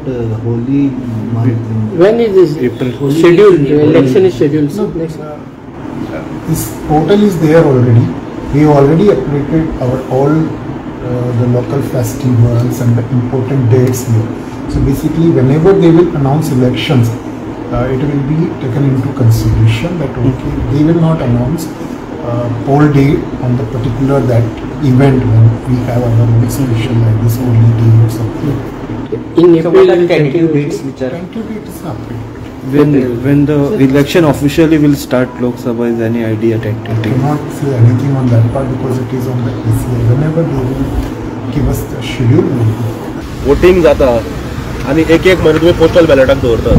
Holi month? When is this April. Scheduled? Election is scheduled. No, next. This portal is there already. We already updated our all the local festivals and the important dates here. So basically, whenever they will announce elections, it will be taken into consideration that okay, they will not announce poll day on the particular that event when we have our own special like this Holi day or something. In So April, what are tentative dates which are Tentative date is updated. When the election officially will start, Lok Sabha, is any idea I tentative? cannot say anything on that part because it is on the ECI. Whenever they will give us the schedule, we will go. Voting जाता आनी एक एक म्हयनो तुमी postal बॅलेटाक दवरतात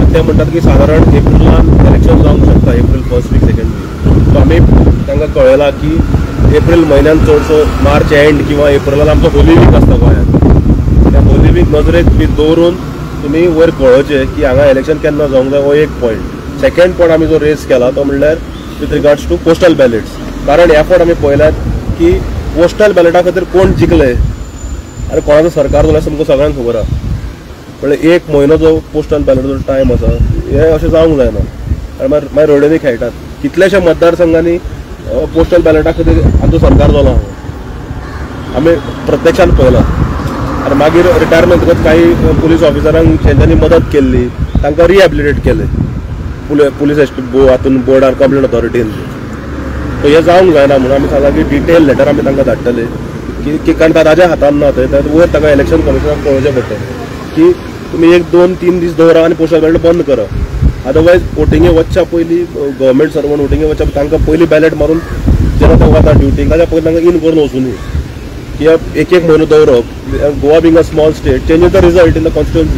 आनी ते म्हणटात की सादारण एप्रिलान इलेक्शन जावंक शकता, April first week, second week. So आमी तांकां कळयलां की एप्रील म्हयन्यान चडसो मार्च एंड किंवा एप्रिलान आमचो होली वीक आसता गोंयांत. त्या होली वीक नजरेक बी दवरून तुमी वयर कळोवचें की हांगा इलेक्शन केन्ना जावंक जाय, हो एक पॉयंट. सेकंड पॉयंट आमी जो रेज केला तो म्हणल्यार with regards to postal ballots, कारण ह्या फावट आमी पळयल्यात की पोस्टल बॅलेटा खातीर कोण जिखले आनी कोणाचो सरकार जाल्यार तुमकां सगळ्यांक खबर आहा. म्हणल्यार एक म्हयनो जो पोस्टल बॅलेटाचो टायम आसा, हें अशें जावंक जायना. आनी मागीर मागीर रडोनी खेळटात. कितल्याश्या मतदारसंघांनी पोस्टल बॅलेटा खातीर आमचो सरकार जालो आहा, आमी प्रत्यक्षान पळयलां. आनी मागीर रिटायरमेंट जातकच काही पुलीस ऑफिसरांक तेंच्यांनी मदत केल्ली, तांकां रिहेबिलिटेट केले पुलीस हातून बोर्डार कंप्लेन ऑथॉरिटीन. सो हें जावंक जायना म्हणून आमी सांगलां की डिटेल लेटर आमी तांकां धाडटले की कारण ताज्या हातान ना थंय, वयर ताका इलेक्शन कमिशनाक कळोवचें पडटलें की तुमी 1 2 3 दीस दवरा आनी पोस्टल बॅलेट बंद करा. अदरवायज वोटिंगे वचच्या पयलीं गव्हर्मेंट सर्वंट वोटिंगे वचच्या तांकां पयलीं बॅलेट मारून जेन्ना ते वता ड्युटीक ताच्या पयलीं तांकां इन करून वचुनी. कित्याक एक एक म्हयनो दवरप, Goa being a small state, changes the result in the constituency.